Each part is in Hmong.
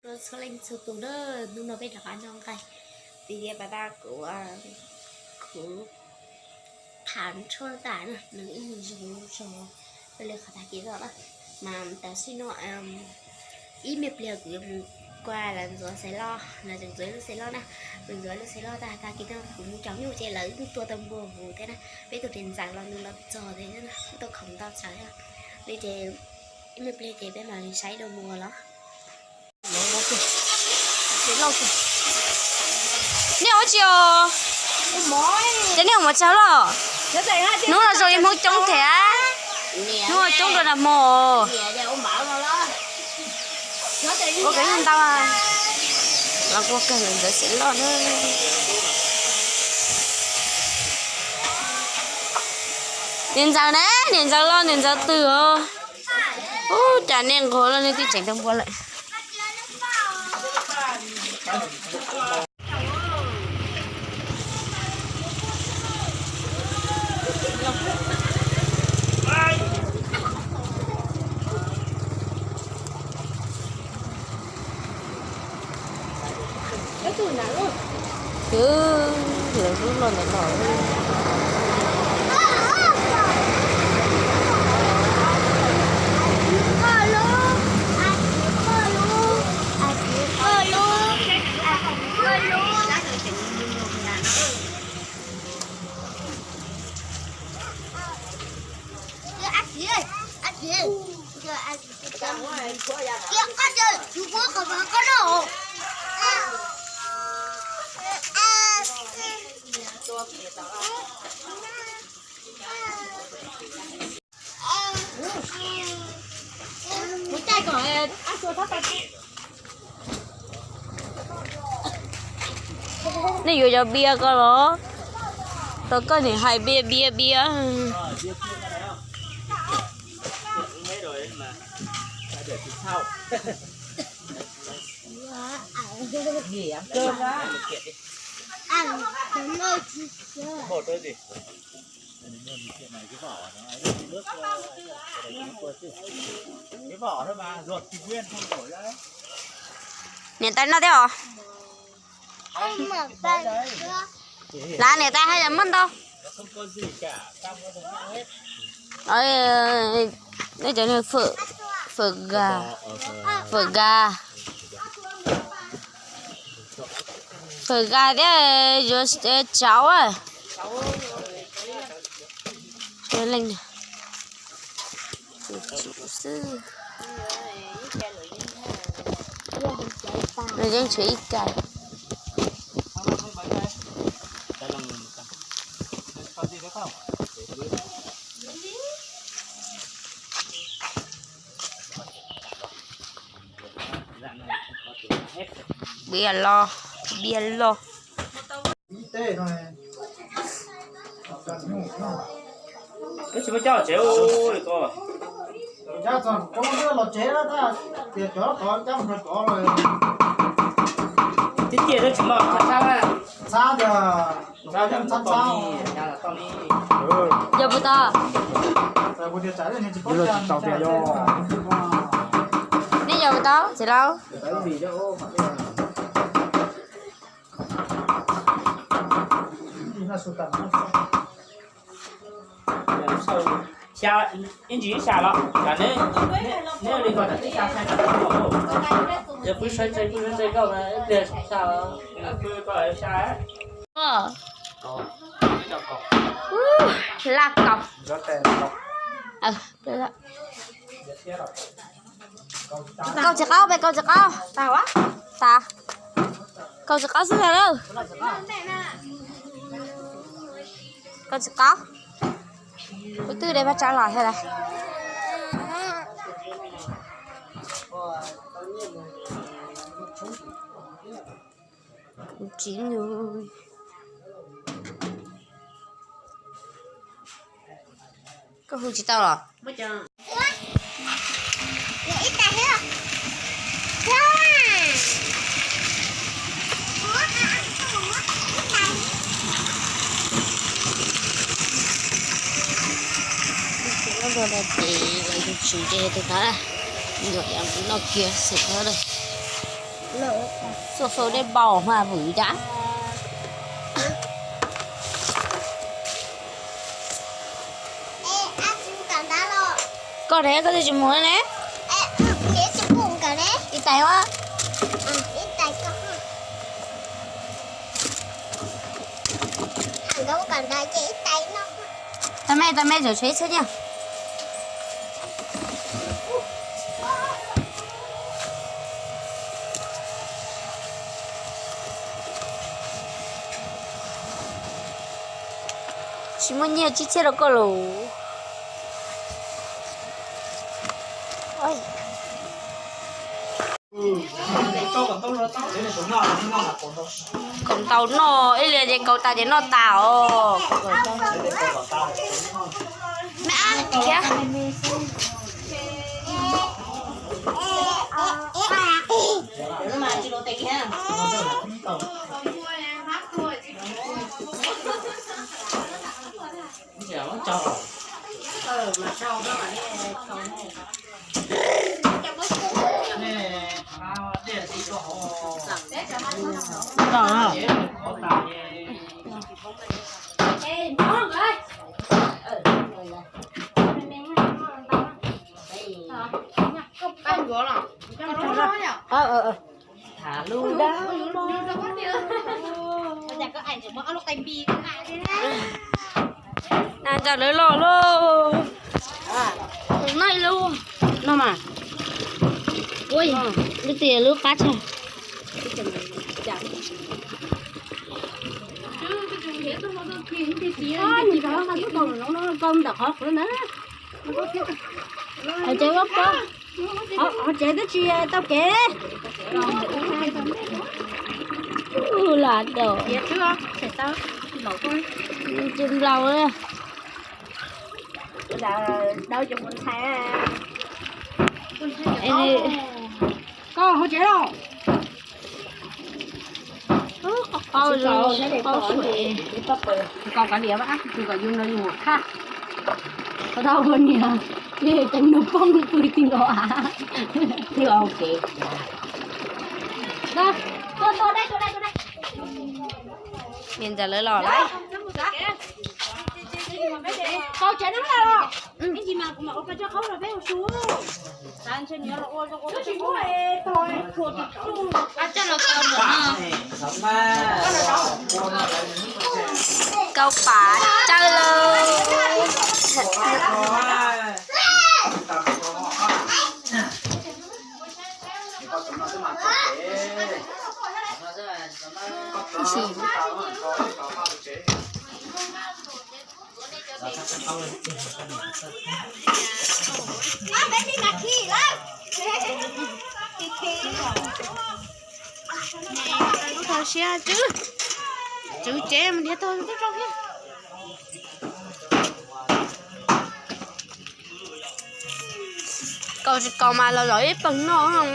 Rau txhua leej txhua tus na, hnub no peb rov qab noj nqaij. Vim tias pas tas kuv, kuv tham tshuaj tas na, nws ib nyuag zoo zog, li qhov tag kis no na. Mas tam sim no ib me pliag kuv yuav mus kua lawv ntxuav xaiv loj, lawv tseem ntxuav lub xaiv loj na. Lawv ntxuav lub xaiv loj tag, tag kis no kuv mus cog nyuj ces lawv yeej tua tau npua huv thiab na. Peb tus niam ntxawm los nws los txog thiab na, tuaj khoom ntau tsawv li ces ib me pliag ces peb mam li saib dua mus los. Nej ua tsi os? Ces nej ua mov tsau los? Hnub no zoo li Hmoob coob thiab. Hnub no coob dua nag hmo. Ua kev ntau. Los ua kawg ntawd xaiv loj na. Niam ntxawm ne, niam ntxawm los niam ntxawm twg os? Ub, cas nej nquag los nej twb tseem tau npua lawm. Twb lawv lub loj ntawd los. Nej yuav cov biaj ko los? Tau koj nim hais biaj biaj biaj. Niam tais noj thiab os. Lav niam tais hais yam muaj ntau. Nej cov fawm, fawm ga, fawm ga, fawm ga thiab yuav tsauv. Leej xwb. Nws yeej tshuav ib kais. Biaj los, biaj los. Peb tsis muaj coj tsev li ko. Tib tiam tsis muaj txhab, txhab tiag. Yog puas tau? Nej yog puas tau txiv laus? Ib ntsis xya los, neb li ko tam tib xya, yog pw sawv tsees, pw sawv tsees koj ib pliag xya los. Laj kaus. Kaus tsis qaub, peb kaus tsis qaub. Tas, kaus tsis qaub xwb ntag lauj. Kaus tsis qaub. Kuv twb de paj tsa los thiab lauj. Kuv tsis nug. Koj hu tsis tau los? Ces lawv tus tsis ntse tus tas, yuav noj kiag xwb lawm. Xua xua dej npau mas vwm cas. Koj ne, koj twb tsis mus ne? Ib tais a. Tau me, tau me, tseem tshuav ib txhiab niag. Tsis muaj nyiaj tsib txhiab rau koj los. Kaus ntaus noj ib li ces kaus tas ces noj tas os. Me ab khiav. Tham lub dab. Nas ntawm lawv los lauj. Noj ib lub no mas. Ui, lub tias lub qab tshaj. Nws rov qab tub tau zoo no koj ntawm qhov qhwv na. Hais tsev ua pob, hov tsev twb tsis tau kev. Lam dam tsis nplaus. Koj hov tsev los. Qau, qau, qau kav liam, tus kom yus no yus khaj. Qau tau ua niam, ces teev nws poob pw ti nkaus av. Thiab ua ke. Niam ntxawm lawv los lawm. Qau tsev no los. Kau pam tsawb lawm. Lub tau siab tswv, tswv tsev mus nrhiav tau tub rau thiab. Kaus tsis kaus mas los zov ib pawg noj.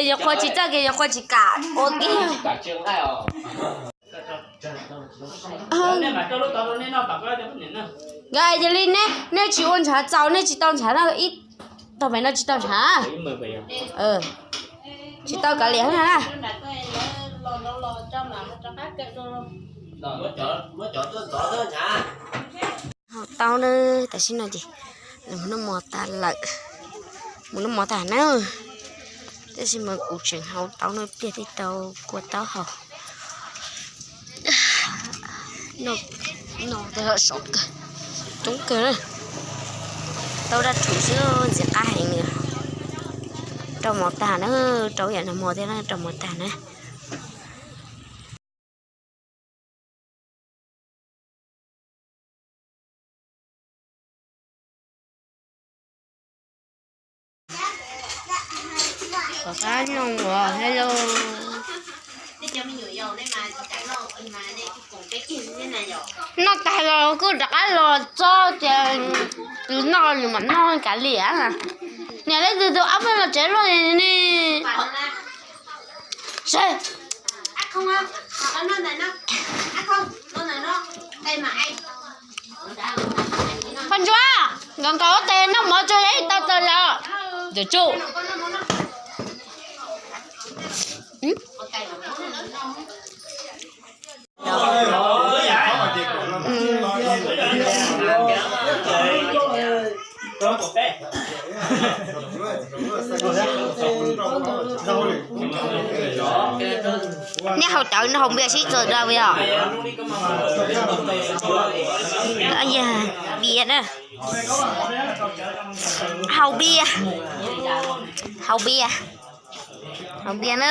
Yog qhua tsis txawj ces yog qhua tsis kam ua kiag. Nkawd yog li nej, nej tsis ua ntshav txaus nej tsis tau ntshav na, ib tog pem no tsis tau ntshav. Tsis tau kav liam na. Tau na, tam sim no ces nws mus noj mov tag lawm, mus noj mov tag na. Tab sis mas kuv tseem hau taub no pliag thiaj tau kua taub hau. No, no, saum kawg, coob kawg na. Tau dab tshum xwb ntxim qab heev li. Rau mov tag na, rau ib yam nag hmo thiab na, rau mov tag na. Kom qab noj os, hello. Noj tag los kuj rov qab los txog ces tus noj nws mam noj kav liam. Niam, leej twg tus ab pheej los tsev luaj ne? Poj ntsuam, nkawd nkaus tes noj mov tso ib tau tawm los. Tsuj. Nej haus cawv, nej haus npias sib txawm dua os. Yog npias na. Haus npias, haus npias, haus npias na.